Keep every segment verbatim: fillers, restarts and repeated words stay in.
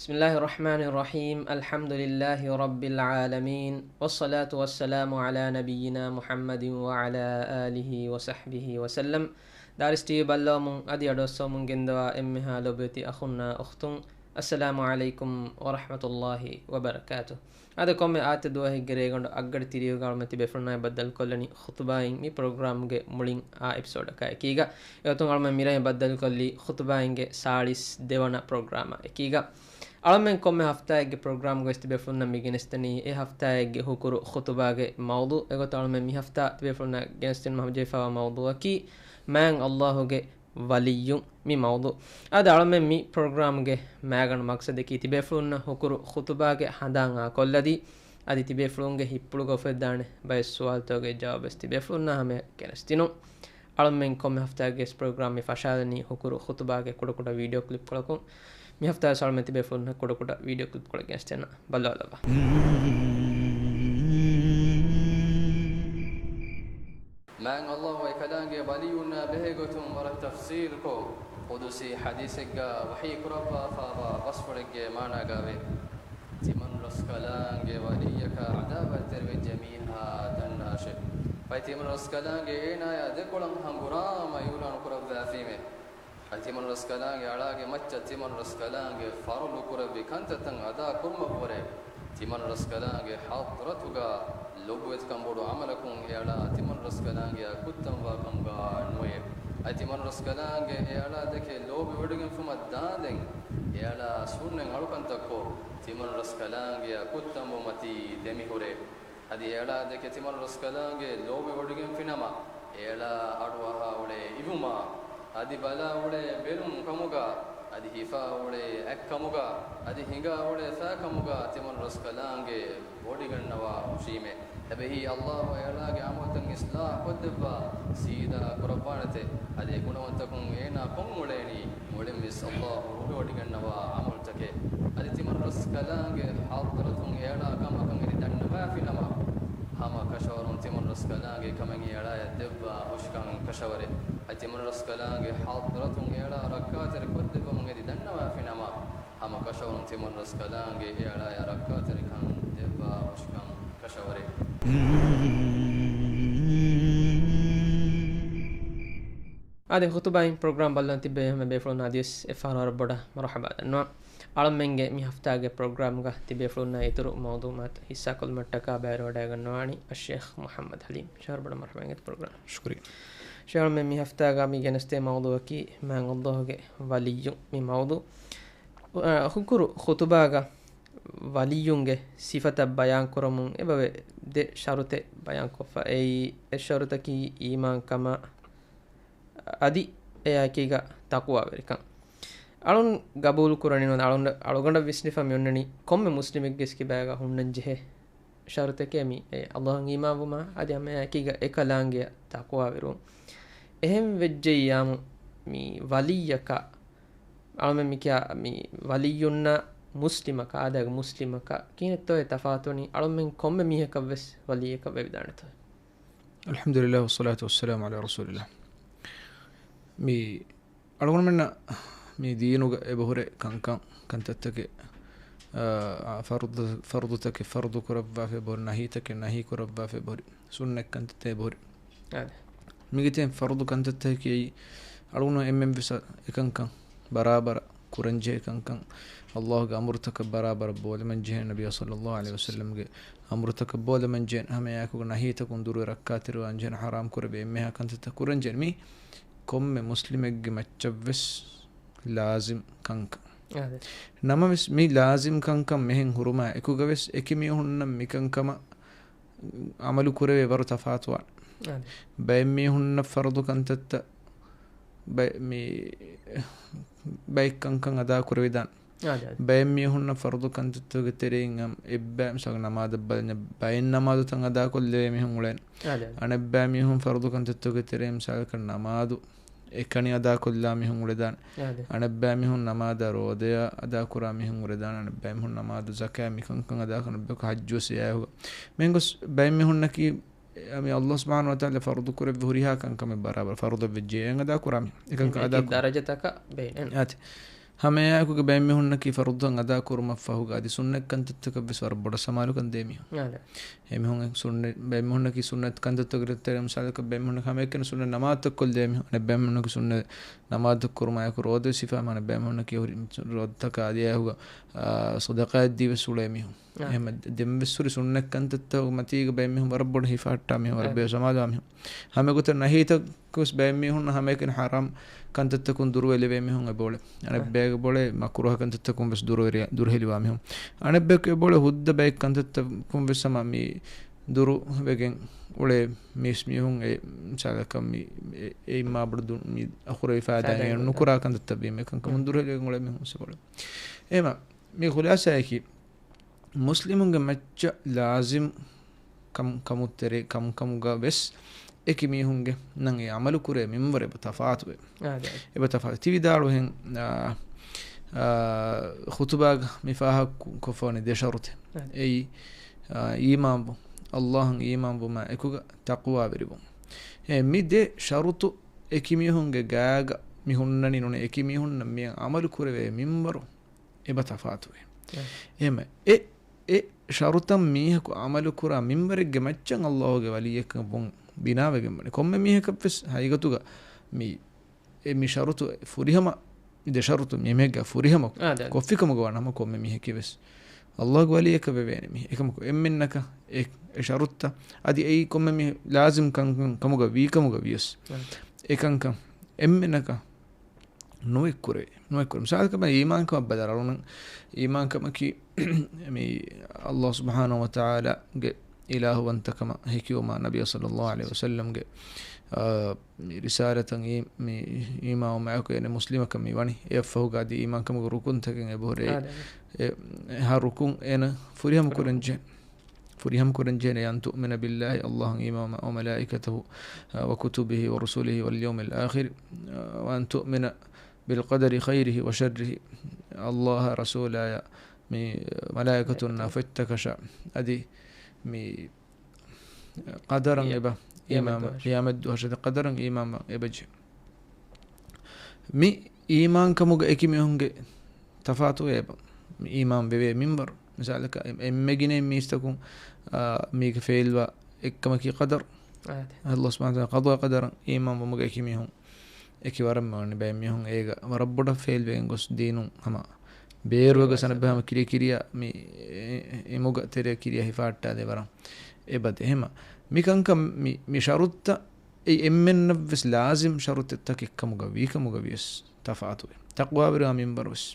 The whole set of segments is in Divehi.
بسم الله الرحمن الرحيم. الحمد لله رب العالمين. والصلاة والسلام على نبينا محمد وعلى آله وصحبه وسلم. ދާރިސް ޓީވީ ބައްލަވަމުން އަދި އަޑުއައްސަވަމުން ގެންދަވާ އެންމެހާ ލޮބުވެތި އަޚުންނާ އުޚްތުން، އައްސަލާމު ޢަލައިކުމް ވަރަޙްމަތުﷲ ވަބަރަކާތު. އާދެ، ކޮންމެ އާދިއްތަ ދުވަހެއްގެ ރޭގަނޑު އަށްގަޑި ތިރީހުގަ އަޅުމެން ތިބޭފުޅުންނާއި ބައްދަލުކޮށްލަނީ ޚުތުބާއިން މި ޕްރޮގްރާމްގެ މުޅިން އާ އެޕިސޯޑަކާ އެކީގަ. އެގޮތުން އަޅުމެން މިރޭ ބައްދަލުކޮށްލީ ޚުތުބާއިންގެ ސާޅީސް ދެވަނަ ޕްރޮގްރާމާ އެކީގަ. އަޅުމެން ކޮންމެ ހަފްތާއެއްގެ ޕްރޮގްރާމްގައި ތިބޭފުޅުންނަށް މި ގެނެސްދެނީ އެ ހަފްތާއެއްގެ ހުކުރު ޚުތުބާގެ މައުޟޫޢު. އެގޮތަށް އަޅުމެން މި ހަފްތާ ތިބޭފުޅުންނަށް ގެނެސްދިނުމަށް ހަމަޖެހިފައިވާ މައުޟޫޢަކީ މާތް ﷲ ގެ ވަލިއްޔުން މި މައުޟޫޢު. އާދެ، އަޅުމެން މި ޕްރޮގްރާމްގެ މައިގަނޑު މަޤްޞަދަކީ ތިބޭފުޅުންނަށް ހުކުރު ޚުތުބާގެ ހަނދާން އާކޮށްލަދީ، އަދި ތިބޭފުޅުންގެ ހިތްޕުޅުގަ އުފެދިދާނެ ބައެއް ސުވާލުތަކުގެ ޖަވާބުވެސް ތިބޭފުޅުންނާ ހަމަޔަށް ގެނެސްދިނުން. އަޅުމެން ކޮންމެ ހަފްތާއެއްގެ ޕްރޮގްރާމް މި ފަށާލަނީ ހުކުރު ޚުތުބާގެ ކުޑަކުޑަ ވީޑިއޯ ކްލިޕްކޮޅަކުން. މި ހަފްތާވެސް އަޅުމެން ތިބޭފުޅުންނަށް ކުޑަކުޑަ ވީޑިއޯ ކްލިޕްކޮޅެއް ގެނެސްދޭނަން، ބައްލަވާލައްވާ. މާތް ﷲ އެކަލާނގެ ވަލިއްޔުންނާ ބެހޭގޮތުން ވަރަށް ތަފްސީލްކޮށް، ޤުދުސީ ޙަދީޘެއްގަ ވަޙީ ކުރައްވާފައިވާ ބަސްފުޅެއްގެ މާނާގައިވޭ. ތިމަންރަސްކަލާނގެ ވަލިއްޔަކާ ޢަދާވަތްތެރިވެއްޖެ މީހާ ދަންނާށޭ. ފައި ތިމަންރަސްކަލާނގެ އޭނާޔާ ދެކޮޅަށް ހަނގުރާމަ އިޢުލާނު ކުރައްވާފީމޭ. އަދި ތިމަންރަސްކަލާނގެ އަޅާގެ މައްޗަށް ތިމަންރަސްކަލާނގެ ފަރުޟު ކުރެއްވި ކަންތައްތައް އަދާ ކުރުމަށްވުރެ، ތިމަންރަސްކަލާނގެ ޙަޟްރަތުގަ ލޮބުވެތިކަން ބޮޑު ޢަމަލަކުން އެއަޅާ ތިމަންރަސްކަލާނގެއާ ކުއްތަންވާ ކަމުގަ ނުވެޔޭ. އަދި ތިމަންރަސްކަލާނގެ އެއަޅާ ދެކެ ލޯބިވޮޑިގެންފުމަށް ދާނދެން އެއަޅާ ސުންނަތް އަޅުކަންތައްކޮށް، ތިމަންރަސްކަލާނގެއާ ކުއްތަންވުމަތީ ދެމިހުރޭ. އަދި އެއަޅާ ދެކެ ތިމަންރަސްކަލާނގެ ލޯބިވޮޑިގެންފިނަމަ، އެއަޅާ އަޑުއަހާ އުޅޭ އިވުމާ، އަދި ބަލާ އުޅޭ ބެލުން ކަމުގަ، އަދި ހިފާ އުޅޭ އަތްކަމުގަ، އަދި ހިނގާ އުޅޭ ފައިކަމުގަ ތިމަންރަސްކަލާނގެ ވޮޑިގަންނަވާ ހުށީމޭ. އެބަހީ ﷲ އެއަޅާގެ ޢަމަލުތައް އިޞްލާޙު ކޮށްދެއްވާ ސީދާ ކުރައްވާނެތެ. އަދި އެ ގުނަވަންތަކުން އޭނާ ކޮށް އުޅޭނީ މުޅިންވެސް ﷲ ރުހިވޮޑިގަންނަވާ ޢަމަލުތަކެއް. އަދި ތިމަންރަސްކަލާނގެ ޙަޟްރަތުން އެއަޅާ ކަމަކަށް އެދި ދަންނަވާފިނަމަ، ހަމަ ކަށަވަރުން ތިމަންރަސްކަލާނގެ ކަމެއް އެއަޅާޔަށް ދެއްވާ ހުށިކަން ކަށަވަރެއް. އަދި ތިމަންރަސްކަލާނގެ ޙަޟްރަތުން އެއަޅާ ރައްކާތެރި ކޮށްދެއްވަމުން އެދި ދަންނަވާފިނަމަ، ހަމަ ކަށަވަރުން ތިމަންރަސްކަލާނގެ އެއަޅާޔަށް ރައްކާތެރިކަން ދެއްވާ ހުށިކަން ކަށަވަރެއް. އާދެ، ޚުތުބާއިން ޕްރޮގްރާމް ބައްލަވަން ތިއްބެވި ހަމަ ބޭފުޅުންނަށް އަދިވެސް އެއްފަހަރު ވަރަށް ބޮޑަށް މަރުޙަބާ ދަންނަވަން. އަޅަމެންގެ މި ހަފްތާގެ ޕްރޮގްރާމްގަ ތިބޭފުޅުންނާ އިތުރު މައުޟޫޢު މާތް ހިއްސާކޮށްލުމަށްޓަކާ ބައިވެރިވަޑައިގަންނަވާނީ އައްޝޭޚް މުޙައްމަދު ޙަލީމް. ޝޭޚް ވަރަށް ބޮޑަށް މަރުޙަބާ އިނގޭތޯ ޕްރޮގްރާމް. ޝުކުރިއްޔާ. ޝޭޚް، އަޅަމެން މި ހަފްތާގަ މި ގެނެސްދޭ މައުޟޫޢަކީ މާތް ﷲ ގެ ވަލިއްޔުން މި މައުޟޫޢު. އަ، ހުކުރު ޚުތުބާގަ ވަލިއްޔުންގެ ސިފަތައް ބަޔާންކުރަމުން އެބަވޭ ދެ ޝަރުތެއް ބަޔާންކޮށްފަ. އެއީ، އެއް ޝަރުތަކީ އީމާންކަމާ އަދި އެއާއެކީގަ ތަޤްވާވެރިކަން. އަޅުން ގަބޫލުކުރަނީ ނޫން، އަޅުން، އަޅުގަނޑަށް ވިސްނިފަ މިއޮންނަނީ ކޮންމެ މުސްލިމެއްގެ ސިކިބާގަ ހުންނަންޖެހޭ ޝަރުތެކޭ މި، އެ ﷲ އަށް އީމާންވުމާ އަދި ހަމައެއާއެކީގަ އެކަލާނގެއަށް ތަޤްވާވެރިވުން. އެހެން ވެއްޖެއްޔާމު މި ވަލިއްޔަކަށް އަޅަމެން މި ކިޔާ މި ވަލިއްޔުންނާ މުސްލިމަކާ، އާދައިގެ މުސްލިމަކާ ކިހިނެއްތޯ އެ ތަފާތުވަނީ؟ އަޅަމެން ކޮންމެ މީހަކަށްވެސް ވަލިއްޔަކަށް ވެވިދާނެތޯ؟ الحمد لله والصلاة والسلام على رسول الله. މި އަޅުގަނޑުމެންނަށް މި ދީނުގަ އެބަހުރޭ ކަންކަން، ކަންތައްތަކެއް، އާ، ފަރުޟު، ފަރުޟުތަކެއް ފަރުޟު ކުރައްވާފައި ބޮޑު، ނަހީތަކެއް ނަހީ ކުރައްވާފައި ބޮޑު، ސުންނަތް ކަންތައްތައް ބޮޑު. އާދެ. މިގެތެން ފަރުޟު ކަންތައްތަކަކީ އަޅުގަނޑު އެންމެންވެސް އެކަންކަން ބަރާބަރަށް ކުރަންޖެހޭ ކަންކަން. ﷲ ގެ އަމުރުތަކަށް ބަރާބަރަށް ބޯލަމަންޖެހޭ، ނަބިއްޔާ ޞައްލައްލާހު ޢަލައިހި ވަސައްލަމްގެ އަމުރުތަކަށް ބޯލަމަންޖެހޭ، ހަމައެއާއެކުގަ ނަހީތަކުން ދުރުވެ ރައްކާތެރިވާންޖެހޭ، ޙަރާމް ކުރެއްވި އެންމެހާ ކަންތައްތައް ކުރަންޖެހޭ. މި ކޮންމެ މުސްލިމެއްގެ މައްޗަށްވެސް ލާޒިމް ކަންކަން. އާދެ. ނަމަވެސް މި ލާޒިމް ކަންކަން މިހެން ހުރުމާ އެކުގަވެސް އެކި މީހުންނަށް މިކަންކަމަށް ޢަމަލު ކުރެވޭ ވަރު ތަފާތުވާނެ. އާދެ. ބައެއް މީހުންނަށް ފަރުޟު ކަންތައްތައް ބައެއް މީ-، ބައެއް ކަންކަން އަދާ ކުރެވިދާނެ. އާދެ، އާދެ. ބައެއް މީހުންނަށް ފަރުޟު ކަންތައްތަކުގެ ތެރެއިން އަމް އެއްބައި މިސާލަކަށް ނަމާދަށް ބަލަންޏާ ބައެއް ނަމާދުތައް އަދާކޮށްލެވޭ މީހުން އުޅޭނެ. އާދެ، އާދެ. އަނެއްބައި މީހުން ފަރުޟު ކަންތައްތަކުގެ ތެރެއިން މިސާލަކަށް ނަމާދު އެކަނި އަދާކޮށްލާ މީހުން އުޅެދާނެ. އާދެ. އަނެއްބައި މީހުން ނަމާދާ ރޯދަޔާ އަދާކުރާ މީހުން އުޅެދާނެ. އަނެއްބައި މީހުން ނަމާދު ޒަކާތް މިކަންކަން އަދާކުރާ ބެކު ޙައްޖު ސިޔާހު. މިހެންގޮސް ބައެއް މީހުންނަކީ އެ، މި ﷲ ސުބްޙާނަހޫ ވަތަޢާލާ ފަރުޟު ކުރެއްވި ހުރިހާ ކަންކަމެއް ބަރާބަރަށް ފަރުޟަށް ވެއްޖެ އެނގަ އަދާ ކުރާ މީހުން. އެކަންކަން އެކި އަދާ ކުރާ. ދަރަޖަތަކަށް ބޭނުން. އާތި. ހަމައެއާއެކުގެ ބައެއްމީހުންނަކީ ފަރުޟުތައް އަދާކުރުމަށްފަހުގަ އަދި ސުންނަތް ކަންތައްތަކަށްވެސް ވަރަށް ބޮޑަށް ސަމާލުކަން ދޭ މީހުން. އާދެ. އެމީހުން ސުންނަތް، ބައެއްމީހުންނަކީ ސުންނަތް ކަންތައްތަކުގެ ތެރެއިން މިސާލަކަށް ބައެއްމީހުންނަކީ ހަމައެކަނި ސުންނަތް ނަމާދުތައް ކޮށްލޭ މީހުން. އަނެއް ބައެއްމީހުންނަކީ ސުންނަތް ނަމާދުތައް ކުރުމާއެކު ރޯދަ ވެސް ހިފާ މީހުން. އަނެއް ބައެއްމީހުންނަކީ ހުރި ރޯދަތަކާ އަދި އެއާއެކުގަ، އާ، ޞަދަޤާތް ދީވެސް އުޅޭ މީހުން. އާ. އެހެން ދެންވެސް ހުރި ސުންނަތް ކަންތައްތަކުގެ މަތީގަ ބައެއްމީހުން ވަރަށް ބޮޑަށް ހިފަހައްޓާ މީހުން، ވަރަށް އާ. ބޭސް ސަމާލުވާ މީހުން. ހަމައެގޮތަށް ނަހީތައް ކުސް ބައެއް މީހުންނަށް ހަމައެކަނި ޙަރާމް ކަންތައްތަކުން ދުރުވެލެވޭ މީހުން އެބައުޅޭ. އަނެއް އާ. ބަޔަކު އެބައުޅޭ މަކުރޫހަ ކަންތައްތަކުން ވެސް ދުރުވެރި-، ދުރުހެލިވާ މީހުން. އަނެއް ބަޔަކު އެބައުޅޭ ހުއްދަ ބައެއް ކަންތައްތަކުން ވެސް ހަމަ މި ދުރު ވެގެން އުޅޭ މީސް މީހުން އެ މިސާލަކަށް މި އެ-، އެ އިމާ ބޮޑު ދު-، މި އަޚުރެވި ފާދާ ފާދާ އެއް ނުކުރާ ކަންތައްތައް ވީމަ އެކަންކަމުން އާ. ދުރުހެލިވެގެން އުޅޭ މީހުން ވެސް އެބައުޅޭ. އެހެމަ މި ޚުލާސާއަކީ މުސްލިމުންގެ މައްޗަށް ލާޒިމް ކަމް، ކަމު ތެރޭ، ކަމު ކަމުގަ ވެސް އެކި މީހުންގެ ނަން އެ ޢަމަލު ކުރޭ މިންވަރު އެބަ ތަފާތުވޭ. އާ، އާދެ. އެބަ ތަފާތު. ތި ވިދާޅުހެން، އާ، އާ، ޚުތުބާގަ މި ފާހަގަ ކޮށްފަވަނީ ދެ ޝަރުތެއް. އާދެ. އެއީ، އާ، އީމާންވުން، ﷲ އަށް އީމާންވުމާ އެކުގަ ތަޤްވާވެރިވުން. އެ މި ދެ ޝަރުތު އެކި މީހުންގެ ގާގަ މި ހުންނަނީ ނޫނީ އެކި މީހުންނަށް މި ޢަމަލު ކުރެވޭ މިންވަރު އެބަ ތަފާތުވޭ. އެ. އެހެމަ އެ، އެ ޝަރުތަށް މީހަކު ޢަމަލު ކުރާ މިންވަރެއްގެ މައްޗަށް ﷲ ގެ ވަލިއްޔަކަށް ވުން ބިނާވެގެން ވަނީ. ކޮންމެ މީހަކަށްވެސް ހަގީގަތުގަ މި، އެ މި ޝަރުތު ފުރިހަމަ، މި ދެ ޝަރުތު މި އެމީހެއްގެ ފުރިހަމަ އާ، އާދެ. ކޮށްފި ކަމުގަ ވާނަމަ ކޮންމެ މީހަކީ ވެސް ﷲ ގެ ވަލިއްޔަކަށް ވެވޭނެ މީހެއް. އެކަމަކު އެންމެންނަކަށް އެ، އެ ޝަރުތައް އަދި އެއީ ކޮންމެ މީހެއް ލާޒިމް ކަން، ކަމުގަ ވީ ކަމުގަ ވިޔަސް އާ. އެކަންކަން އެންމެންނަކަށް ނުއެއްކުރޭ، ނުއެއްކުރޭ. މިސާލަކަށް އީމާންކަމަށް ބަލާ އަޅުން، އީމާންކަމަކީ މި ﷲ ސުބްޙާނަހޫ ވަތަޢާލާގެ އިލާހުވަންތަކަމަށް ހެކިވުމާ، ނަބިއްޔާ ޞައްލައްލާހު ޢަލައިހި ވަސައްލަމްގެ، އާ، މި ރިސާލަތަށް އީ-، މި އީމާންވުމާއެކު އޭނަ މުސްލިމަކަށް މި ވަނީ. އެއަށްފަހުގަ އަދި އީމާންކަމުގެ ރުކުންތަކެއް އެބަހުރޭ. އާ، އެ، އެ ހަ ރުކުން އޭނަ ފުރިހަމަ ކުރަންޖެހޭ. ފުރިހަމަ ކުރަންޖެހޭނެ، أن تؤمن بالله، ﷲ އަށް އީމާން، وملائكته، وكتبه ورسله واليوم الآخر، وأن تؤمن بالقدر خيره وشره. ﷲ އާ ރަސޫލާއާ މި މަލާއިކަތުންނާ ފޮތްތަކަށާ އަދި މި ޤަދަރަށް އެބަ އީމާން، ޤިޔާމަތްދުވަހަށާ ޤިޔާމަތްދުވަހަށާ ޤަދަރަށް އީމާން އެބަޖެ. މި އީމާންކަމުގަ އެކި މީހުންގެ ތަފާތު އެބަ އީމާން ވެވޭ މިންވަރު. މިސާލަކަށް އެ-، އެންމެ ގިނައިން މީސްތަކުން، އާ، މީގެ ފެއިލްވާ އެއްކަމަކީ ޤަދަރު. އާ، އާދެ. ﷲ ސުބްޙާނަހޫ ވަތަޢާލާ ޤަޟާ ޤަދަރަށް އީމާން ވުމުގަ އެކި މީހުން އެކި ވަރަށް މިވަނީ. ބައެއް މީހުން އޭގަ ވަރަށް ބޮޑަށް ފެއިލް ވެގެން ގޮސް ދީނުން ހަމަ ބޭރުވެގަސް އަނެއްބަ ހަމަ ކިރިޔަ ކިރިޔާ މި އެ-، އެ-، އެމުގަ ތެރެއަށް ކިރިޔާ ހިފާއްޓާދޭ ވަރަށް އެބަދޭ. އެހެމަ މިކަންކަން މި، މި ޝަރުތައް އެއީ އެންމެންނަށްވެސް ލާޒިމް ޝަރުތެއްތަކެއް ކަމުގަ ވީކަމުގަ ވިޔަސް ތަފާތުވޭ. ތަޤްވާވެރިވާ މިންވަރުވެސް،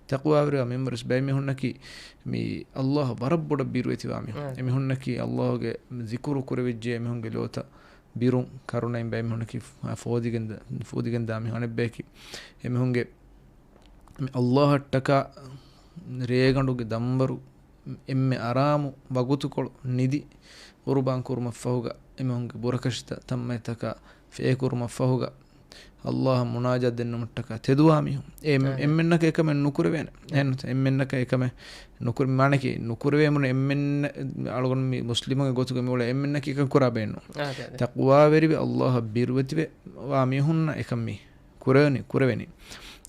ތަޤްވާވެރިވާ މިންވަރުވެސް ބައެއް މީހުންނަކީ މި ﷲ އަށް ވަރަށް ބޮޑަށް ބިރުވެތިވާ މީހުން. އާ. އެމީހުންނަކީ ﷲ ގެ ޒިކުރު ކުރެވިއްޖެ އެމީހުންގެ ލޯތައް ބިރުން ކަރުނައިން ބައެއް މީހުންނަކީ ފޯދިގެން ދާ-، ފޯދިގެން ދާ މީހުން. އަނެއްބަޔަކީ އެމީހުންގެ މި ﷲ އަށްޓަކާ ރޭގަނޑުގެ ދަންވަރު އެންމެ އަރާމު ވަގުތުކޮޅު ނިދި ޤުރުބާން ކުރުމަށްފަހުގަ، އެމީހުންގެ ބުރަކަށިތައް ތަންމަތްތަކާ ފޭކުރުމަށްފަހުގަ، ﷲ އަށް މުނާޖާތް ދެންނުމަށްޓަކާ ތެދުވާ މީހުން. އެ އެން-، އާ. އެންމެންނަކަށް އެކަމެއް ނުކުރެވޭނެ. އެހެން ނުތަ، އެންމެންނަކަށް އެކަމެއް ނުކުރެ، މާނަކީ ނުކުރެވޭމުން އެންމެން އަޅުގަނޑު މި މުސްލިމުންގެ ގޮތުގަ މި އުޅޭ އެންމެންނަކީ އެކަން ކުރާ ބޭނުން. އާ، އާދެ، އާދެ. ތަޤްވާވެރިވެ ﷲ އަށް ބިރުވެތިވެ ވާ މީހުންނަށް އެކަން މި ކުރެވެނީ، ކުރެވެނީ.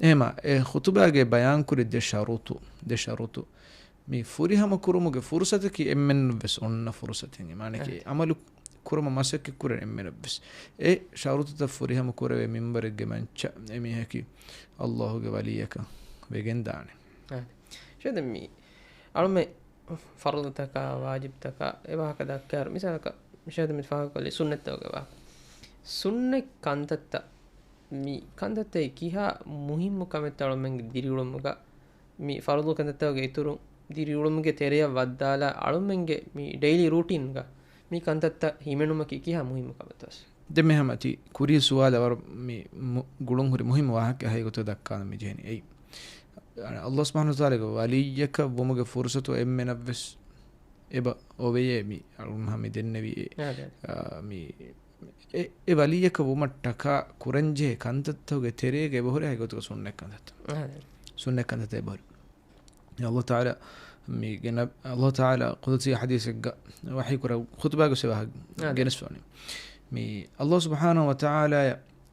އެހެމަ އެ ޚުތުބާގެ ބަޔާންކުރި ދެ ޝަރުތު، ދެ ޝަރުތު. މި ފުރިހަމަ ކުރުމުގެ ފުރުސަތަކީ އެންމެންވެސް އޮންނަ ފުރުސަތެއް. މާނަކީ އާ. އަމަލު ކުރުމަށް މަސައްކަތް ކުރޭ އެންމެނަށްވެސް. އެ ޝަރުތުތައް ފުރިހަމަ ކުރެވޭ މިންވަރެއްގެ މައްޗަށް އެމީހަކީ ﷲ ގެ ވަލިއްޔަކަށް ވެގެން ދާނެ. އާ. ޝޭޚް ދެން މި އަޅުމެ ފަރުޟުތަކާ، ވާޖިބްތަކާ އެ ވާހަކަ ދައްކާއިރު، މިސާލަކަށް ޝޭޚް ދެން މި ފާހަގަކޮށްލި ސުންނަތްތަކުގެ ވާހަކަ. ސުންނަތް ކަންތައްތައް، މި ކަންތައްތައް ކިހާ މުހިއްމު ކަމެއްތަ އަޅުމެންގެ ދިރިއުޅުމުގަ މި ފަރުޟު ކަންތައްތަކުގެ އިތުރުން ދިރިއުޅުމުގެ ތެރެއަށް ވައްދާލާ އަޅުމެންގެ މި ޑެއިލީ ރޫޓީންގަ މި ކަންތައްތައް ހިމެނުމަކީ ކިހާ މުހިއްމު ކަމެއްތަ؟ ދެން މި ހަމަ ތި ކުރިޔަށް ސުވާލަށް ވަރަށް މި މު-، ގުޅުން ހުރި މުހިއްމު ވާހަކަ ހަގީގަތުގަ ދައްކާލަން މި ޖެހެނީ. އެއީ، އަ، ﷲ ސުބްޙާނަހޫ ވަތަޢާލާގެ ވަލިއްޔަކަށް ވުމުގެ ފުރުޞަތު އެންމެނަށްވެސް އެބަ އޮވެޔޭ މި އަޅުން ހަމަ މި ދެންނެވީ އެ، އާ، ދެ. އާ، މި އެ، އެ ވަލިއްޔަކަށް ވުމަށްޓަކާ ކުރަންޖެހޭ ކަންތައްތަކުގެ ތެރޭގަ އެބަހުރި ހަގީގަތުގަ ސުންނަތް ކަންތައްތައް. އާ، ދެ. ސުންނަތް ކަންތައްތައް އެބަހުރި. ﷲ ތަޢާލާ މި ގެނަ-، ﷲ ތަޢާލާ ޤުދުސީ ޙަދީޘެއްގަ ވަޙީ ކުރާ ޚުޠުބާގެ ސެވާހަށް އާ، ދެ. ގެނެސްފަވަނީ. މި ﷲ ސުބްޙާނަހޫ ވަތަޢާލާ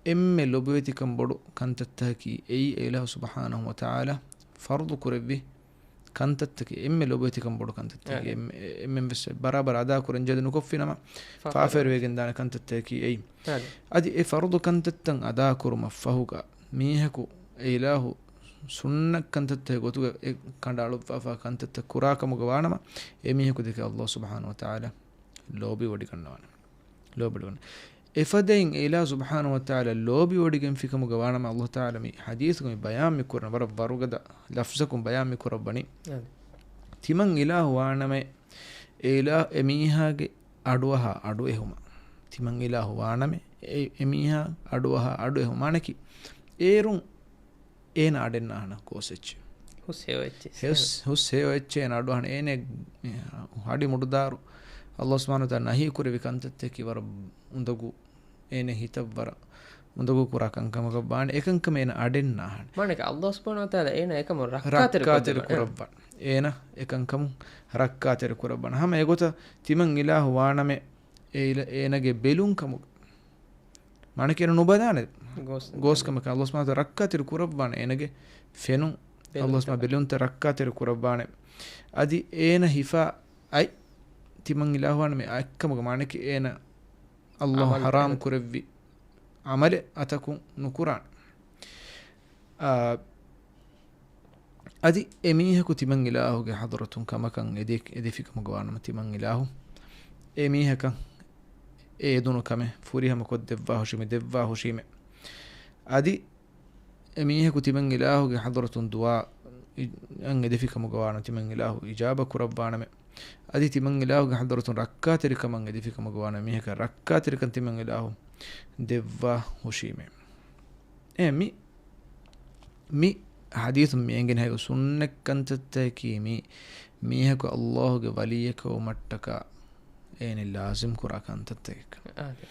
އެންމެ ލޮބުވެތިކަން ބޮޑު ކަންތައްތަކަކީ އެއީ، އެ އިލާހު ސުބްޙާނަހު ވަތަޢާލާ ފަރުޟު ކުރެއްވި ކަންތައްތަކެއް، އެންމެ ލޮބުވެތިކަން ބޮޑު ކަންތައްތަކެއް، އެ. އެންމެ، އެންމެން ވެސް ބަރާބަރަށް އަދާ ކުރަން ޖެހޭ ނުކޮށްފިނަމަ، ފާފަވެރިވެގެން ދާނެ ކަންތައްތަކަކީ އެއީ. އަދި އެ ފަރުޟު ކަންތައްތައް އަދާ ކުރުމަށް ފަހުގަ މީހަކު އެ އިލާހު ސުންނަތް ކަންތައްތަކެއް ގޮތުގަ އެ ކަނޑައަޅުއްވާފަ ކަންތައްތައް ކުރާ ކަމުގަ ވާނަމަ، އެ މީހަކު ދެކެ އައްލާހު ސުބްޙާނަހު ވަތަޢާލާ ލޯބިވޮޑިގަންނަވާނެ. ލޯބިވޮޑިގަން. އެފަދައިން އެ އިލާހު ސުބްޙާނަހު ވަތަޢާލާ ލޯބިވޮޑިގެންފިކަމުގަ ވާނަމަ، އައްލާހު ތަޢާލާ މި ޙަދީޘްގަ މި ބަޔާން މި ކުރަން ވަރަށް ވަރުގަދަ ލަފްޒަކުން ބަޔާން މި ކުރައްވަނީ. އަދި. ތިމަން އިލާހު ވާނަމޭ، އެ އިލާ-، އެ މީހާގެ އަޑުއަހާ އަޑުއެހުމަށް. ތިމަން އިލާހު ވާނަމޭ، އެ، އެ މީހާ އަޑުއަހާ އަޑުއެހުމަށް. މާނަކީ، އޭރުން އޭނަ އަޑެއް ނާހަނަ ގޯސް އެއްޗެއް. ހުސް ހެޔޮ އެއްޗެއް. ހުސް، ހުސް ހެޔޮ އެއްޗެއް އޭނަ އަޑުއަހަނަ. އޭނަ ހަޑި މުޑުދާރު އައްލާހު ސުބްޙާނަހު ވަތަޢާލާ ނަހީ ކުރެއްވި ކަންތައްތަކަކީ ވަރަށް އުނދަގޫ، އޭނަ ހިތަށް ވަރަށް އުނދަގޫ ކުރާ ކަންކަމަކަށް ވާނެ. އެކަންކަމަށް އޭނަ އަޑެއް ނާހަނަ. މާނަކީ އައްލާހު ސުބްޙާނަހު ވަތަޢާލާ އޭނަ އެކަމުން ރައްކާތެރި ރައްކާތެރި ކުރައްވަން. އޭނަ އެކަންކަމުން ރައްކާތެރި ކުރައްވަން. ހަމަ އެގޮތަށް ތިމަން އިލާހު ވާނަމޭ، އޭ އިލަ-، އޭނަގެ ބެލުން ކަމުގަ. މާނަކީ އޭނަ ނުބަލާނެ ގޯސް. ގޯސް ކަމަކަށް އައްލާހު ސުބްޙާނަހު ވަތަޢާލާ ރައްކާތެރި ކުރައްވާނެ އޭނަގެ ފެނުން. ބެލުން އައްލާހު ސުބްޙާނަހު ވަތަޢާލާ ބެލުންތައް ރައްކާތެރި ކުރައްވާނެ. އަދި އޭނަ ހިފާ އަތް ތިމަން އިލާހު ވާނަމޭ އަތްކަމުގަ. މާނަކީ އޭނަ އައްލާހު އަމަލު ޙަރާމް ކުރެއްވި އަމަލެއް އަތަކުން ނުކުރާނެ. އާ، އަދި އެ މީހަކު ތިމަން އިލާހުގެ ޙަޟްރަތުން ކަމަކަށް އެދި-، އެދިފިކަމުގަ ވާނަމަ، ތިމަން އިލާހު އެ މީހަކަށް އެ އެދުނު ކަމެއް ފުރިހަމަ ކޮށްދެއްވާ ހުށީމެ، ދެއްވާ ހުށީމެ. އަދި އެ މީހަކު ތިމަން އިލާހުގެ ޙަޟްރަތުން ދުޢާ އި-، އަށް އެދިފިކަމުގަ ވާނަމަ، ތިމަން އިލާހު އިޖާބަ ކުރައްވާނަމެ. އަދި ތިމަން އިލާހުގެ ޙަޟްރަތުން ރައްކާތެރިކަމަށް އެދިފިކަމުގަ ވާނަމަ، މީހަކަށް ރައްކާތެރިކަން ތިމަން އިލާހު ދެއްވާ ހުށީމެ. އެ މި މި ޙަދީޘުން މި އެނގެން ހައި ސުންނަތް ކަންތައްތަކަކީ މި މީހަކު އައްލާހުގެ ވަލިއްޔަކަށް ވުމަށްޓަކާ އޭނަ ލާޒިމް ކުރާ ކަންތައްތަކެއް. އާދެ.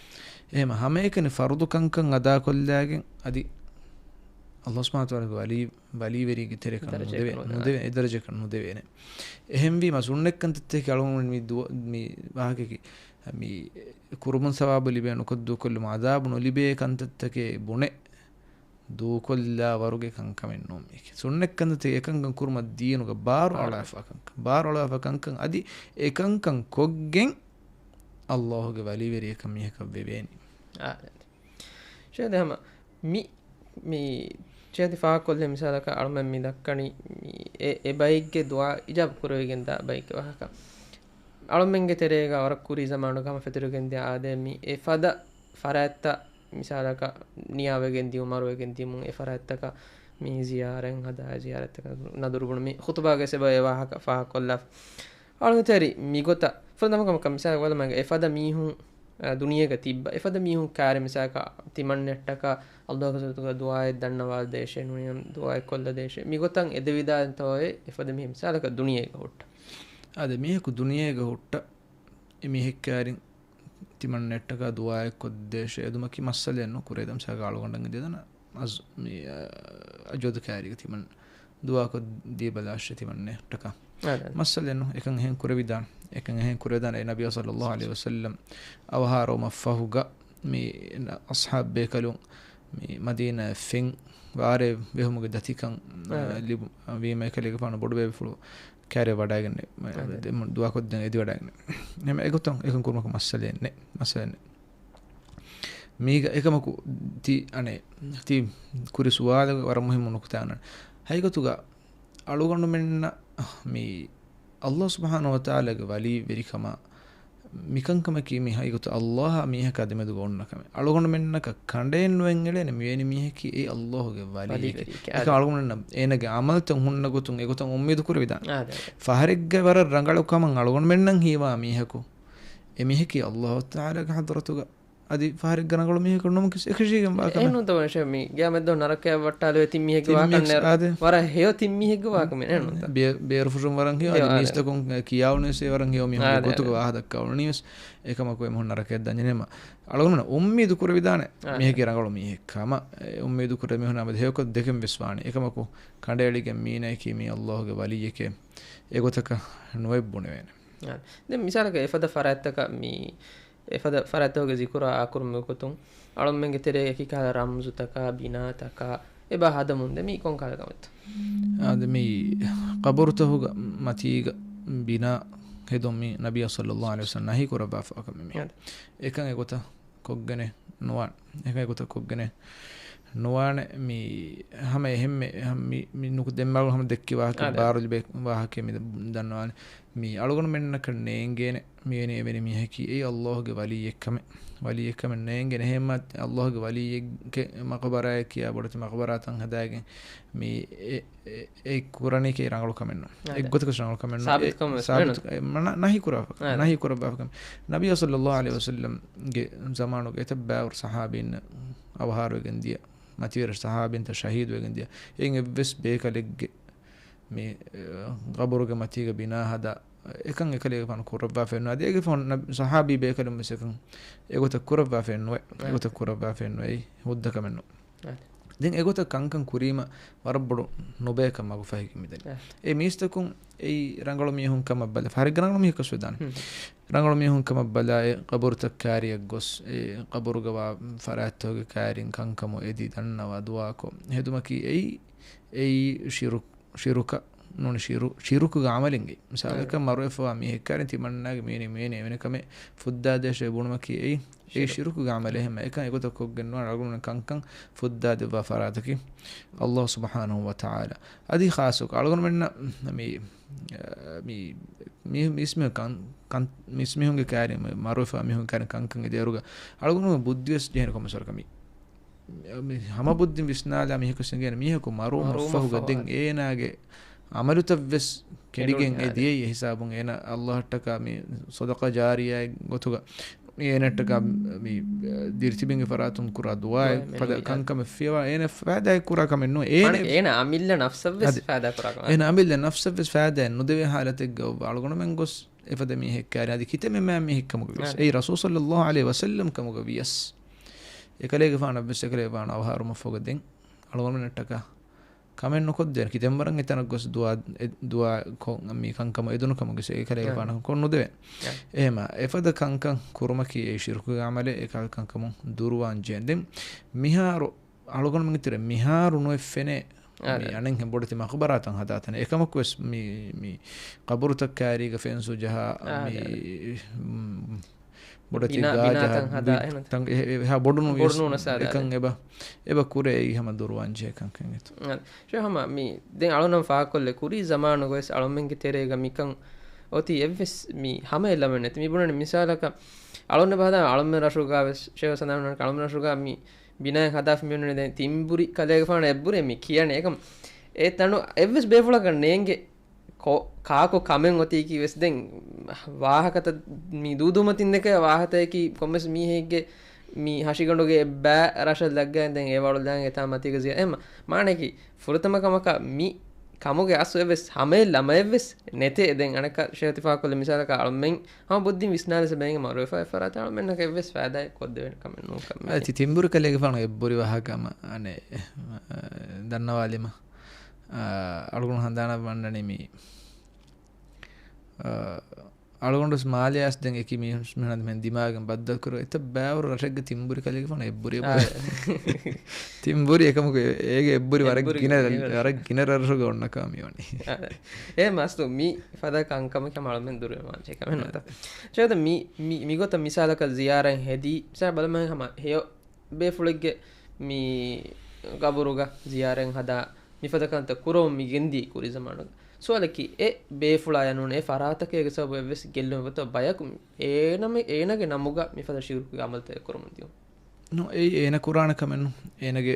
އެހެމަ ހަމައެކަނި ފަރުޟު ކަންކަން އަދާކޮށްލާގެން އަދި އައްލާހު ސުބްޙާނަހު ވަތަޢާލާގެ ވަލީ، ވަލީވެރީގެ ތެރެކަން ދަރަޖައަކަށް ނުދެވޭ. ނުދެވޭ. ނުދެވޭ. އެ ދަރަޖައަކަށް ނުދެވޭނެ. އެހެންވީމަ ސުންނަތް ކަންތައްތަކަކީ އަޅުގަނޑު މި ދުވަ-، މި ވާހަކައަކީ މި ކުރުމުން ސަވާބު ލިބޭ ނުކޮށް ދޫކޮށްލުމުން އަޒާބު ނުލިބޭ ކަންތައްތަކެއް ބުނެ ދޫކޮށްލާ ވަރުގެ ކަންކަމެއް ނޫން މީކީ. ސުންނަތް ކަންތައްތަކެއް އެކަންކަން ކުރުމަށް ދީނުގަ ބާރު އަޅާފަ ކަންކަން، ބާރު އަޅާފަ ކަންކަން އަދި އެކަންކަން ކޮށްގެން އައްލާހުގެ ވަލީވެރިޔަކަށް މީހަކަށް ވެވޭނީ. އާ، ޝޭޚް ހަމަ މި، މި ޝޭޚް ފާހަގަކޮށްލި މިސާލަކަށް އަޅުމެން މި ދައްކަނީ މި އެ، އެ ބައެއްގެ ދުޢާ އިޖާބަ ކުރެވިގެންދާ ބައެއްގެ ވާހަކަ. އަޅުމެންގެ ތެރޭގަ ވަރަށް ކުރީ ޒަމާނުގަ ހަމަ ފެތުރިގެންދިޔަ އާދެ މި އެފަދަ ފަރާތްތައް މިސާލަކަށް ނިޔާވެގެން ދިޔުން، މަރުވެގެން ދިޔުމުން އެ ފަރާތްތަކަށް މި ޒިޔާރަތް ހަދާ، ޒިޔާރަތްތަކަށް ނަދުރު ބުނުން މި ޚުތުބާގެ ސެބަ އެ ވާހަކަ ފާހަގަކޮށްލާފަ. އަޅުގަނޑު ތެރި މިގޮތަށް ފުރަތަމަ ކަމަކަށް މިސާލަކަށް ވަލަމަގެ އެފަދަ މީހުން، އަ، ދުނިޔޭގަ ތިއްބަ އެފަދަ މީހުން ކާރި މިސާލަކަށް ތިމަންނެއްޓަކަށް އައްލާހުގެ ދުޢާއެއް ދަންނަވާލަދޭށޭ ނޫނީ ދުޢާއެއް ކޮށްލަދޭށޭ މިގޮތަށް އެދެވިދާނެތޯއޭ އެފަދަ މީހެއް މިސާލަކަށް ދުނިޔޭގަ ހުއްޓަ. އާދެ މީހަކު ދުނިޔޭގަ ހުއްޓަ އެ މީހެއް ކާރިން ތިމަންނެއްޓަކާ ދުޢާއެއް ކޮށްދޭށޭ އެދުމަކީ މައްސަލައެއް ނޫން. ކުރޭ ދަމްސާގަ އަޅުގަނޑަށް އެދެދަނަ އަޒް-، މި، އަ، އަޖޯދު ކާރީގަ ތިމަން ދުޢާކޮށް ދީބަލާށޭ ތިމަންނެއްޓަކާ. އާދެ. މައްސަލައެއް ނޫން. އެކަން އެހެން ކުރެވިދާނެ. އެކަން އެހެން ކުރެވިދާނެ. އެ ނަބިއްޔާ ޞައްލައްލާހު ޢަލައިހި ވަސައްލަމް އަވަހާރަވުމަށްފަހުގަ މި އަޞްޙާބު ބޭކަލުން މި މަދީނާއަށް ފެން ވާރޭ ވެހުމުގެ ދަތިކަން، އާދެ. ލިބު-، ވީމަ އެކަލޭގެފާނު ބޮޑުބޭބެފުޅު ކާރޭ ވަޑައިގެންނެ، އާދެ. ދެ-، ދުޢާކޮށްދޭން އެދިވަޑައިގެންނެ. އެހެން އެގޮތަށް އެކަން ކުރުމަކު މައްސަލައެއް ނެ، މައްސަލައެއް ނެ. މީގަ އެކަމަކު ތި އަނެއް، ތި ކުރި ސުވާލުގެ ވަރަށް މުހިއްމު ނުކުތާ އަންނަން. ހަގީގަތުގަ އަޅުގަނޑުމެންނަށް މި އައްލާހު ސުބްޙާނަހު ވަތަޢާލާގެ ވަލީ ވެރިކަމާ މިކަންކަމަކީ މި ހަގީގަތު އައްލާހާ މީހަކާ ދެމެދުގަ އޮންނަ ކަމެއް. އަޅުގަނޑުމެންނަކަށް ކަނޑައެއް ނުވެން އެޅޭނެ މިވެނި މީހަކީ އެ އައްލާހުގެ ވަލީ ވެރި. ވަލީވެރި. އެކަ އަޅުގަނޑުމެންނަށް އޭނަގެ އަމަލްތައް ހުންނަ ގޮތުން އެގޮތަށް އުއްމީދު ކުރެވިދާނެ. އާދެ. ފަހަރެއްގަ ވަރަށް ރަނގަޅު ކަމަށް އަޅުގަނޑުމެންނަށް ހީވާ މީހަކު އެ މީހަކީ އައްލާހު ތަޢާލާގެ ޙަޟްރަތުގަ އަދި ފަހަރެއްގަ ރަނގަޅު މީހަކު ނަމަކި އެކަށީގެން ވާކަމެއް. އެހެން ނޫންތަ ވަން ޝޭޚް މި ގިޔާ މެދު ނަރަކަޔަށް ވައްޓާލެވޭ ތިން މީހެއްގެ ތިން ވާކަން މީހެއް ނޭރު. އާދެ. ވަރަށް ހެޔޮ ތިން މީހެއްގެ ވާކަމެއް ނޭނުންތަ؟ ބޭ-، ބޭރުފުށުން ވަރަށް ހެޔޮ، އަދި އާދެ. މީސްތަކުން ކިޔާވުނީސް ވަރަށް ހެޔޮ މީހުން އާދެ. ގޮތުގަ ވާހަ ދައްކާ އުޅުނީސް އެކަމަކު އެމީހުން ނަރަކަޔަށް ދަންޏެނޭމަ. އަޅުގަނޑު އުއްމީދު ކުރެވިދާނެ އާދެ. މީހެއްގެ ރަނގަޅު މީހެއް ކަމަށް. އެ އުއްމީދު ކުރެ މީހުން އަބަދު ހެޔޮކޮށް ދެކެން ވެސް ވާނެ. އެކަމަކު ކަނޑައެޅިގެން މީނައަކީ މީ އައްލާހުގެ ވަލީއެކޭ އެގޮތަކަށް ނުއެއް ބުނެވޭނެ. އާދެ. ދެން މިސާލަކަށް އެފަދަ ފަރާތްތަކަށް މީ އެފަދަ ފަރާތްތަކުގެ ޒިކުރާ އާކުރުމުގެ ގޮތުން އަޅުމެންގެ ތެރޭގަ އެކި ކަހަލަ ރަމްޒުތަކާ، ބިނާތަކާ އެބަ ހަދަމުންދޭ. މީ ކޮން ކަހަލަ ކަމެއްތަ؟ އާދެ، މީ ޤަބުރުތަކުގަ މަތީގަ ބިނާ ހެދުން މީ ނަބިއްޔާ ޞައްލައްލާހު ޢަލައިހި ވަސައްލަމް ނަހީ ކުރައްވާފަ ކަމެއް މީ. އާދެ. އެކަން އެގޮތަށް ކޮށްގެނެއް ނުވާނެ. އެކަން އެގޮތަށް ކޮށްގެނެއް ނުވާނެ. މީ ހަމަ އެހެންމެ، ހަމަ މި، މި ނުކު ދެންމެ އަޅުގަނޑު ހަމަ ދެއްކި ވާހަކަ، އާދެ. ބާރުލިބޭ ވާހަކަ މި ދަންނަވާނެ. މީ އަޅުގަނޑުމެންނަކަށް ނޭނގޭނެ، މިވެނި އެވެނި މީހަކީ އެއީ އައްލާހުގެ ވަލީއެއްކަމެއް. ވަލީއެއްކަމެއް ނޭނގޭނެ. އެހެންމަ އައްލާހުގެ ވަލީއެއްގެ މަޤުބަރާއެއް ކިޔާ ބޮޑެތި މަޤުބަރާތައް ހަދާގެން މީ އެ، އެ، އެ ކުރަނީކީ ރަނގަޅު ކަމެއް ނޫން. އާދެ. އެއްގޮތަކަށް ރަނގަޅު ކަމެއް ނޫން. ސާބިތު ކަމެއް ވެސް އެ، ނޫން. ނަ-، ނަ-، ނަހީ ކުރާފަ، އާދެ. ނަހީ ކުރައްވާފަ ކަމެއް. ނަބިއްޔާ ޞައްލައްލާހު ޢަލައިހި ވަސައްލަމްގެ ޒަމާނުގެ އެތައް ބައިވަރު ޞަޙާބީން އަވަހާރަވެގެން ދިޔަ، މަތިވެރި ޞަޙާބީންތައް ޝަހީދުވެގެން ދިޔަ. އެއިން އެއްވެސް ބޭކަލެއްގެ މި، އެ، ޤަބުރުގެ މަތީގަ ބިނާ ހަދާ، އެކަން އެކަލޭގެފާނު ކުރައްވާފައެއް ނުވާ. އަދި އޭގެފާނު ނަބި-، ޞަޙާބީ ބޭކަލުން ވެސް އެކަން އެގޮތަށް ކުރައްވާފައެއް ނުވޭ. އެގޮތަށް ކުރައްވާފައެއް ނުވޭ. ހުއްދަ ކަމެއް ނޫން. އާދެ. ދެން އެގޮތަށް ކަންކަން ކުރީމަ ވަރަށް ބޮޑު ނުބަޔަކަށް މަގުފަހިގެން މިދަނީ. އާ. އެ މީސްތަކުން އެއީ ރަނގަޅު މީހުން ކަމަށް ބަލާ، ފަހަރެއްގަ ރަނގަޅު މީހަކަސް ވެދާނެ. ހުން. ރަނގަޅު މީހުން ކަމަށް ބަލާ، އެ ޤަބުރުތައް ކާރިއަށް ގޮސް، އެ ޤަބުރުގަ ވާ ފަރާތްތަކުގެ ކާރިން ކަންކަމު އެދި ދަންނަވާ ދުޢާކޮށް ހެދުމަކީ އެއީ، އެއީ ޝިރުކް، ޝިރުކަށް ނޫނީ ޝިރު-، ޝިރުކުގެ ޢަމަލެއްގެ. މިސާލަކަށް އާ. މަރުވެފަވާ މީހެއް ކާރިން ތިމަންނާގެ މީނި މީނި އެވެނި ކަމެއް ފުއްދާދޭށޭ ބުނުމަކީ އެއީ އެ ޝިރުކު. ޝިރުކުގެ ޢަމަލެއް. އެހެންމަ އެކަން އެގޮތަށް ކޮށްގެން ނުވާނެ އަޅުގަނޑުމެން ކަންކަން ފުއްދާދެއްވާ ފަރާތަކީ ﷲ ސުބްޙާނަހޫ ވަތަޢާލާ. އަދި ޚާއްޞަކޮށް އަޅުގަނޑުމެންނަށް މި، މި، މި، މީސްމީހުން ކަން، ކަން، މީސްމީހުންގެ ކާރި، މަރުވެފަ މީހުންގެ ކާރި ކަންކަން އެދޭއިރުގަ އަޅުގަނޑުމެން ބުއްދިވެސް ޖެހޭނެ ކޮންމެސް ވަރަކަށް މި، މި ހަމަ ބުއްދިން ވިސްނާލާ މީހަކު ސިނގޭނެ މީހަކު މަރުވުމަށްފަހުގަ ދެން އޭނާގެ ޢަމަލުތައްވެސް ކެނޑިގެން އެ ދިޔައީ އެ ހިސާބުން އޭނަ ﷲ އަށްޓަކާ މި ޞަދަޤާ ޖާރިޔާ ގޮތުގަ އޭނައަށްޓަކާ މި ދިރިތިބިންގެ ފަރާތުން ކުރާ ދުޢާއެއް ފަދަ ކަންކަމެއް ފިޔަވާ އޭނަ ފައިދާއެއް ކުރާ ކަމެއް ނޫން. އޭނަ، އޭނަ އަމިއްލަ ނަފްސަށްވެސް އަދި ފައިދާ ކުރާ ކަމެއް. އޭނަ އަމިއްލަ ނަފްސަށްވެސް ފައިދާއެއް ނުދެވޭ ޙާލަތެއްގަ އަޅުގަނޑުމެން ގޮސް އެފަދަ މީހެއް ކާރި އަދި ކިތަންމެ މާ މީހެއް ކަމުގަ ވިޔަސް. އެއީ ރަސޫލު ޞައްލައްލާހު ޢަލައިހި ވަސައްލަމް ކަމުގަ ވިޔަސް. އެކަލޭގެފާނަށްވެސް އެކަލޭގެފާނު އަވަހާރުމަށްފަހުގަ ދެން އަޅުގަނޑުމެންނަށްޓަކާ ކަމެއް ނުކޮށްދޭނެ. ކިތަންމެ ވަރަށް އެތަނަށް ގޮސް ދުޢާ، އެ، ދުޢާ ކޮށް، މި ކަންކަމަށް އެދުނު ކަމުގެ އެކަލޭގެފާނަށް ކޮށް ނުދެވޭ. އެހެމަ އެފަދަ ކަންކަން ކުރުމަކީ އެ ޝިރުކުގެ ޢަމަލެއް، އެކަހަލަ ކަންކަމުން ދުރުވާން ޖެހޭނެ. ދެން މިހާރު އަޅުގަނޑުމެންގެ ތެރެ މިހާރު ނުވެ ފެނޭ މި އަނެއްހެން ބޮޑެތި މަޤުބަރާތައް ހަދާތަނެއް. އެކަމަކުވެސް މި، މި ޤަބުރުތައް ކާރީގަ ފެންސު ޖަހާ، މި، އާ، މި، ބޮޑެތި ބިނާ، ގާ ބިނާތައް ޖަހާ، ހަދާ، އެހެން ތަން އެ، އެ، އެހާ ބޮޑު ނުވިޔަސް އެކަން އެބަ، އެބަ ކުރޭ އެއީ ހަމަ ދުރުވާން ޖެހޭ ކަންކަން އެތު. ޝޭޚް ހަމަ މި ދެން އަޅުނަން ފާހަގަކޮށްލެ ކުރީ ޒަމާނުގަވެސް އަޅުމެންގެ ތެރޭގަ މިކަން އޮތީ އެއްވެސް މި ހަމައެއް ލަމެއް ނެތި. މި ބުނަނީ މިސާލަކަށް އަޅުންނަށް ބަހަދާ އަޅުމެން ރަށުގަ ވެސް ޝޭޚް ސަނާނަކަށް އަޅުމެން ރަށުގަ މި ބިނާއެއް ހަދާފި މި އޮންނަނީ ދެން ތިންބުރި ކަލޭގެފާނަށް އެއްބުރި މި ކިޔަނީ. އެކަމް އެ ތަނު އެއްވެސް ބޭފުޅަކަށް ނޭނގެ ކޮ-، ކާކު ކަމެއް އޮތީކީ ވެސް ދެން ވާހަކަތައް މި ދޫދޫމަތިން ދެކެ ވާހަކަތަކީ ކޮންމެސް މީހެއްގެ މި ހަށިގަނޑުގެ އެއްބައި ރަށަށް ލައްގައި ދެން އެ ވަޅުލާން އެތާ މަތީގަ ޒިޔާ-، އެހެމަ މާނައަކީ ފުރަތަމަ ކަމަކަށް މި ކަމުގެ އަސްލު އެއްވެސް ހަމައެއް ލަމައެއްވެސް ނެތޭ. ދެން އަނެއްކާ ޝޭޚް ތިފާކޮށްލެ މިސާލަކަށް އަޅުމެން ހަމަ ބުއްދިން ވިސްނާލެސް ބޭނގެ މަރުވެފަ އެ ފަރާތަށް އަޅުމެންނަކަށް އެއްވެސް ފައިދާއެއް ކޮށްދެވޭނެ ކަމެއް ނޫން ކަމެއް. އަދި ތިންބުރި ކަލޭގެފާނު އެއްބުރި ވާހަކަ ހަމަ އަނެއް، އަ، ދަންނަވާލީމަ. އަ، އަޅުގަނޑު ހަނދާނަށް ވަންނަނީ މި، އަ، އަޅުގަނޑު މާލެ އައިސް ދެން އެކި މީހުން މިހާރު މިހެން ދިމާގެން ބައްދަލު ކުރު އެތައް ބައިވަރު ރަށެއްގެ ތިންބުރި ކަލޭގެފާނު އެއްބުރި އާ. ތިންބުރި އެކަމަކު އޭގެ އެއްބުރި ވަރަށް އެއްބުރި ގިނަ، ގިނަ. ވަރަށް ގިނަ ރަށުގަ އޮންނަ ކަމަށް މިވަނީ. އާ. އެ މަސްތު މި ފަދަ ކަންކަމަކީ ހަމަ އަޅުމެން ދުރުވެވާން ޖެހޭ ކަމެއް ނޫންތަ؟ ޝޭޚް މި، މި، މިގޮތަށް މިސާލަކަށް ޒިޔާރަތް ހެދީ، މިސާލަށް ބަލަމާ ހަމަ ހެޔޮ ބޭފުޅެއްގެ މި ގަބުރުގަ ޒިޔާރަތް ހަދާ މިފަދަ ކަންތައް ކުރަމުން މި ގެންދީ ކުރީ ޒަމާނުގަ. ސުވާލަކީ، އެ ބޭފުޅާޔަށް ނޫން އެ ފަރާތަކޭގެ ސަބަބުން އެއްވެސް ގެއްލުމެއް އޮތޯ ބަޔަކު އޭނަމެ-، އޭނަގެ ނަމުގަ މިފަދަ ޝިރުކުގެ ޢަމަލުތައް ކުރަމުން ދިޔުން؟ ނޫން، އެއީ އޭނަ ކުރާނެ ކަމެއް ނޫން. އޭނަގެ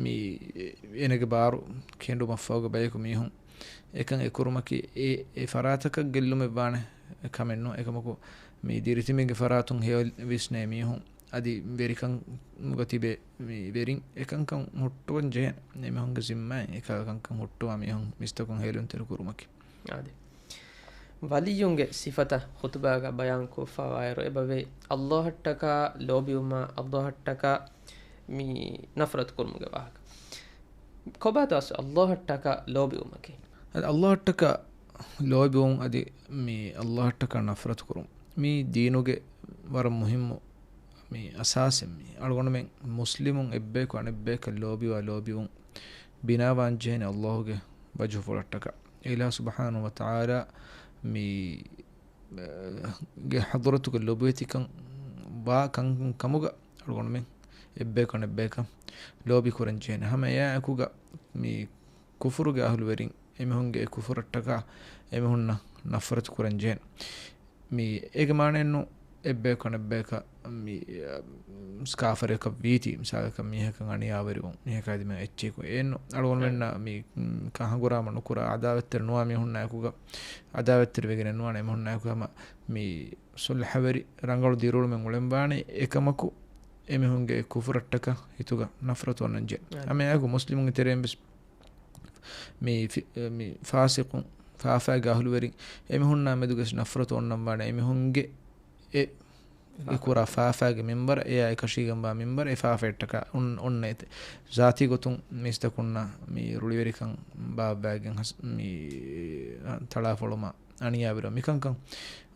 މި، އޭނަގެ ބާރު ކެނޑުމަށްފަހުގަ ބަޔަކު މީހުން އެކަން އެ ކުރުމަކީ އެ، އެ ފަރާތަކަށް ގެއްލުމެއް ވާނެ ކަމެއް ނޫން. އެކަމަކު މި ދިރިތިބީގެ ފަރާތުން ހެޔޮ ވިސްނޭ މީހުން އަދި ވެރިކަން ނުގަތިބޭ މި ވެރިން އެކަންކަން ހުއްޓުވަން ޖެހޭނެ. އެމީހުންގެ ޒިންމާއިން އެކަހަލަ ކަންކަން ހުއްޓުވާ މީހުން މީސްތަކުން ހޭލުންތެރި ކުރުމަކީ. އާދެ. ވަލިއްޔުންގެ ސިފަތައް ޚުތުބާގަ ބަޔާންކޮށްފަވާއިރު އެބަވޭ، ﷲ އަށްޓަކާ ލޯބިވުމާ، ﷲ އަށްޓަކާ މި ނަފްރަތު ކުރުމުގެ ވާހަކަ. ކޮބާތޯ އަސް ﷲ އަށްޓަކާ ލޯބިވުމަކީ؟ އަދި ﷲ އަށްޓަކާ ލޯބިވުން އަދި މި ﷲ އަށްޓަކާ ނަފްރަތު ކުރުން މީ ދީނުގެ ވަރަށް މުހިއްމު މި އަސާސެއް މީ. އަޅުގަނޑުމެން މުސްލިމުން އެއްބަޔަކު އަނެއްބަޔަކަށް ލޯބިވާ ލޯބިވުން ބިނާވާން ޖެހޭނެ އައްލާހުގެ ވަޖްހުފުޅަށްޓަކާ. އެއިލާހު ސުބްޙާނަހު ވަތަޢާލާ މި ގެ ޙަޟްރަތުގެ ލޮބުވެތިކަން ވާ ކަންކަން ކަމުގަ އަޅުގަނޑުމެން އެއްބަޔަކު އަނެއްބަޔަކަށް ލޯބި ކުރަން ޖެހޭނެ. ހަމަ އެއާއެކުގަ މި ކުފުރުގެ އަހުލުވެރިން އެމީހުންގެ އެ ކުފުރަށްޓަކާ އެމީހުންނަށް ނަފްރަތު ކުރަން ޖެހޭނެ. މި އޭގެ މާނައެއްނު އެއްބަޔަކު އަނެއްބަޔަކަށް މި، އަ، ކާފަރަކަށް ވީތީ، މިސާލަކަށް މީހަކަށް އަނިޔާވެރިވުން، މީހަކާ ދިމާ އެއްޗެކު އެއްނު. އަޅުގަނޑުމެންނަށް މި، މް، ކަ ހަނގުރާމަ ނުކުރާ އަދާވަތްތެރި ނުވާ މީހުންނާއެކުގަ އަދާވަތްތެރި ވެގެނެއްނުވާނެ. އެމީހުންނާއެކު ހަމަ މި ޞުލްޙަވެރި ރަނގަޅު ދިރިއުޅުމެއް އުޅެންވާނެ. އެކަމަކު އެމީހުންގެ ކުފުރަށްޓަކާ ހިތުގަ ނަފްރަތު އޮންނަންޖެ. އެ. ހަމައެއާއެކު މުސްލިމުންގެ ތެރެއިން ވެސް މި ފި-، މި ފާސިޤުން، ފާފާގެ އަހުލުވެރިން، އެމީހުންނާ މެދުގަސް ނަފްރަތު އޮންނަންވާނެ. އެމީހުންގެ އެ، އެ ކުރާ ފާފާގެ މިންވަރަށް، އެއާ އެކަށީގެންވާ މިންވަރަށް އެ ފާފައަށްޓަކާ އޮން-، އޮންނަ އެތެ. ޒާތީ ގޮތުން މީސްތަކުންނާ މި ރުޅިވެރިކަން ބާއްވާގެން ހަސް-، މި ތަޅާފޮޅުމާ އަނިޔާވެރިވުން މިކަންކަން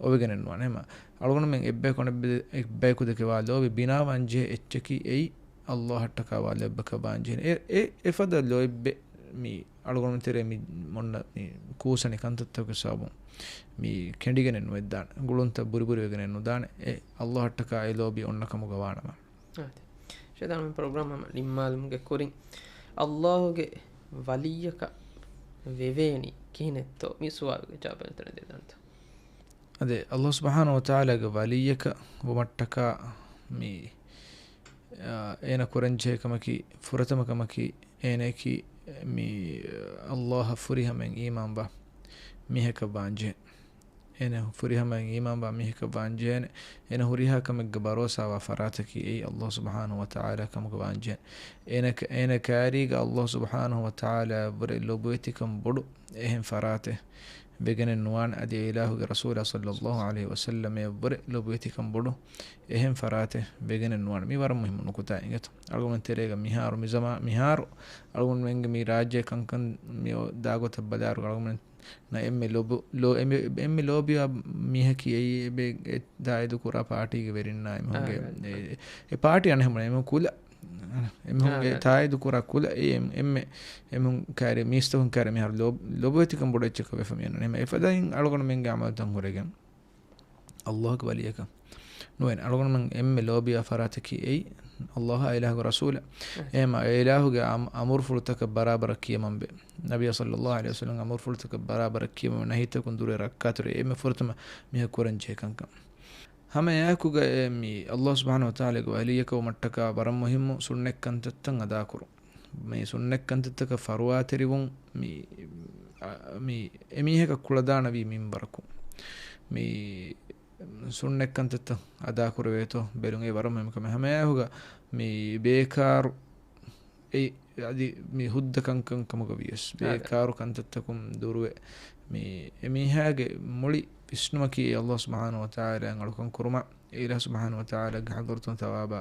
އޮވެގެނެއްނުވާނެ. ހަމަ އަޅުގަނޑުމެން އެއްބަޔަކު އަނެއްބަ-، އެއްބަޔަކު ދެކެ ވާ ލޯބި ބިނާވާންޖެހޭ އެއްޗަކީ އެއީ އައްލާހަށްޓަކާ ވާ ލޯތްބަކަށް ވާންޖެހޭ. އެ، އެ، އެފަދަ ލޯތްބެއް މި އަޅުގަނޑު ތެރޭ މި އޮންނަ މި ކޫސަނި ކަންތައްތަކުގެ ސަބަބުން މި ކެނޑިގެނެއް ނުވެއްދާނެ. ގުޅުންތައް ބުރިބުރިވެގެނެއް ނުދާނެ. އެ އައްލާހަށްޓަކާ އެ ލޯބި އޮންނަ ކަމުގަ ވާނަމަ. އާދެ. ޝޭޚް ދާނަމެ ޕްރޮގްރާމް ހަމަ ނިންމާލުމުގެ ކުރިން، އައްލާހުގެ ވަލިއްޔަކަށް ވެވޭނީ ކިހިނެއްތޯ؟ މި ސުވާލުގެ ޖަވާބެއް ނެތަނެއް ދޭންތޯ؟ އަދި އައްލާހު ސުބްޙާނަހު ވަތަޢާލާގެ ވަލިއްޔަކަށް ވުމަށްޓަކާ މި، އާ، އޭނަ ކުރަންޖެހޭ ކަމަކީ ފުރަތަމަ ކަމަކީ އޭނައަކީ މި އައްލާހަށް ފުރިހަމައިން އީމާންވާ މީހަކަށް ވާންޖެހޭ. އޭނަ ފުރިހަމައިން އީމާންވާ މީހަކަށް ވާންޖެހޭނެ. އޭނަ ހުރިހާ ކަމެއްގަ ބަރޯސާވާ ފަރާތަކީ އެއީ އައްލާހު ސުބްޙާނަހު ވަތަޢާލާ ކަމުގަ ވާންޖެހޭނެ. އޭނަ، އޭނަ ކައިރީގަ އައްލާހު ސުބްޙާނަހު ވަތަޢާލާއަށްވުރެ ލޮބުވެތިކަން ބޮޑު އެހެން ފަރާތެއް ވެގެނެއް ނުވާނެ. އަދި އެ އިލާހުގެ ރަސޫލާ ޞައްލައްލާހު ޢަލައިހި ވަސައްލަމަށްވުރެ ލޮބުވެތިކަން ބޮޑު އެހެން ފަރާތެއް ވެގެނެއް ނުވާނެ. މީ ވަރަށް މުހިއްމު ނުކުތާއެއް އިނގޭތޯ. އަޅުގަނޑުމެން ތެރޭގަ މިހާރު މި ޒަމާ-، މިހާރު އަޅުގަނޑުމެންގެ މި ރާއްޖެ ކަންކަން މި ދާ ގޮތަށް ބަލާއިރު އަޅުގަނޑުމެންނަށް އެންމެ ލޮބު-، ލޯ-، އެންމެ، އެންމެ ލޯބިވާ މީހަކީ އެއީ އެބަ އެ ތާއީދު ކުރާ ޕާޓީގެ ވެރިންނާ އެމީހުންގެ އާ، އެ، އެ ޕާޓީ އަނެއް ހަމަ އެމީހުން ކުލަ އެމީހުންގެ އާ، ތާއީދު ކުރާ ކުލަ އެ އެން-، އެންމެ އެމީހުން ކައިރި މީސްތަކުން ކައިރި މިހާރު ލޯ-، ލޮބުވެތިކަން ބޮޑު އެއްޗަކަށް ވެފަ މިއަންނަނީ. އެފަދައިން އަޅުގަނޑުމެންގެ އަމަލުތައް ހުރެގެން އައްލާހުގެ ވަލިއްޔަކަށް ނުވެން. އަޅުގަނޑުމެން އެންމެ ލޯބިވާ ފަރާތަކީ އެއީ އައްލާހާ އިލާހުގެ ރަސޫލާ. އެހެން. އެހެމަ އެ އިލާހުގެ އަމް-، އަމުރުފުޅުތަކަށް ބަރާބަރަށް ކިޔަމަންވެ. ނަބިއްޔާ ޞައްލައްލާހު ޢަލައިހި ވަސައްލަމްގެ އަމުރުފުޅުތަކަށް ބަރާބަރަށް ކިޔަމަންވެ ނަހީތަކުން ދުރުވެ ރައްކާތެރިވެ އެންމެ ފުރަތަމަ މީހަކު ކުރަންޖެހޭ ކަންކަން. ހަމައެއާއެކުގައި މި އައްލާހު ސުބްޙާނަހު ވަތަޢާލާގެ ވަލިއްޔަކަށް ވުމަށްޓަކާ ވަރަށް މުހިއްމު ސުންނަތް ކަންތައްތައް އަދާކުރުން. މި ސުންނަތް ކަންތައްތަކަށް ފަރުވާތެރިވުން މި، އަ، މި އެމީހަކަށް ކުޅަދާނަވީ މިންވަރަކުން މި ސުންނަތް ކަންތައްތައް އަދާކުރެވޭތޯ ބެލުން އެ ވަރަށް މުހިއްމު ކަމެއް. ހަމައެއާއެކުގަ މި ބޭކާރު އެ އަދި މި ހުއްދަ ކަންކަން ކަމުގަ ވިޔަސް، އާދެ. ބޭކާރު ކަންތައްތަކުން ދުރުވެ، މި އެމީހާގެ މުޅި ވިސްނުމަކީ އެ އައްލާހު ސުބްޙާނަހު ވަތަޢާލާއަށް އަޅުކަން ކުރުމަށް، އެ އިލާހު ސުބްޙާނަހު ވަތަޢާލާގެ ޙަޟްރަތުން ޘަވާބާ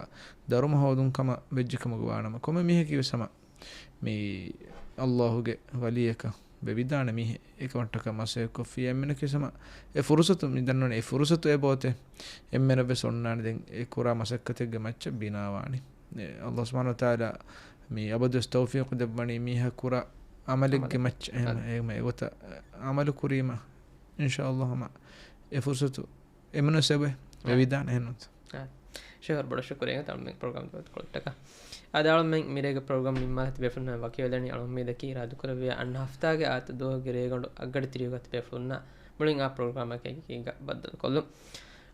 ދަރުމަ ހޯދުން ކަމަށް ވެއްޖެ ކަމުގަ ވާނަމަ، ކޮންމެ މީހަކީ ވެސް ހަމަ މި އައްލާހުގެ ވަލިއްޔަކަށް ވެވިދާނެ މީހެއް. އެކަމަށްޓަކާ މަސައްކަތް ކޮށްފިއްޔާ އެންމެނަކީ ވެސް ހަމަ އެ ފުރުޞަތު މި ދަންނަވަނީ، އެ ފުރުޞަތު އެބައޮތޭ އެންމެނަށް ވެސް އޮންނާނެ ދެން އެ ކުރާ މަސައްކަތެއްގެ މައްޗަށް ބިނާވާނީ. އެ އައްލާހު ސުބްޙާނަހު ވަތަޢާލާ މި އަބަދުވެސް ތައުފީޤު ދެއްވަނީ މީހާ ކުރާ ޢަމަލެއްގެ ޢަމަލެއް. މައްޗަށް. އެހެން، އާދެ. އެހެން އެގޮތަށް ޢަމަލު ކުރީމަ، އިންޝާﷲ ހަމަ އެ ފުރުޞަތު އެމަނުސް އެބަ އާ. ވެވިދާނެ އެހެންނުތަ؟ އާ. ޝޭޚް ވަރަށް ބޮޑަށް ޝުކުރިއްޔާ ތަޅުމެ ޕްރޮގްރާމް ދުވަތަކޮޅަށްޓަކާ. އާދެ އަޅުމެން މިރޭގެ ޕްރޮގްރާމް ނިންމާލަތި ބޭފުޅުންނާ ވަކިވެލަނީ އަޅުމެން މި ދައްކީ އިރާދަކުރެއްވިޔާ އަންނަ ހަފްތާގެ އާދަ ދުވަހުގެ ރޭގަނޑު އަށްގަޑި ތިރީހުގަ ބޭފުޅުންނާ މުޅިން އާ ޕްރޮގްރާމަކީގަ ބައްދަލުކޮށްލުން.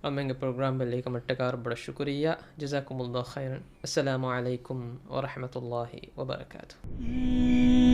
އަޅުމެންގެ ޕްރޮގްރާމް ބެލިކަމަށްޓަކާ ވަރަށް ބޮޑަށް ޝުކުރިއްޔާ. ޖަޒާކުމުﷲ ޚައިރަން. އައްސަލާމު ޢަލައިކުމް ވަރަޙްމަތުﷲ ވަބަރަކާތުހު.